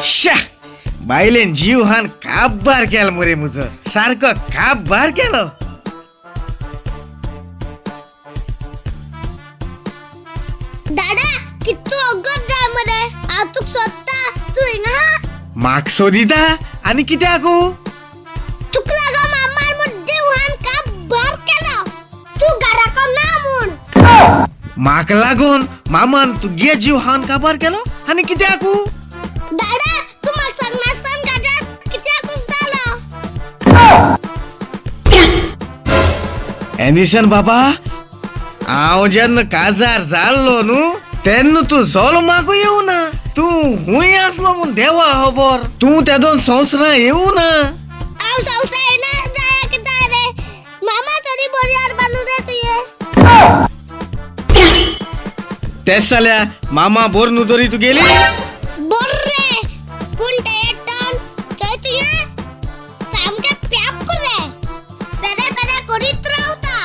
श्या, बायलेन जीव हान काबार केलो मरे म्हजो, सारको काबार केलो. दादा कितू अगत जाय मरे, हांव तुका सोदता, तूं हिंगा आहा? म्हाक सोदिता आनी कित्याकू? तुका लागो मामान म्हूण देवहान काबार केलो, तूं घराको ना म्हूण. म्हाका लागून मामान तुगे जीव हान काबार केलो आनी कित्याकू? दादा तूं म्हाका सांगनासतना काजार कित्याकूच जालो? एनिशन बाबा, हांव जेन्ना काजार जाल्लो न्हू तेन्ना तूं जल्माकू येवना, तूं हुंय आसलो म्हूण देवा खबर, तूं त्या दोन संवसारां येवना. हांव संवसार येना जाय कित्याक रे, मामा तरी बरी बांदू रे तुये. तेच जाल्यार मामा बोर न्हू तरी तुगेली. बोर रे, पूण ते तोंड थंय तुवें सामकें प्याप रे, पेरे पेरे करीत रावता.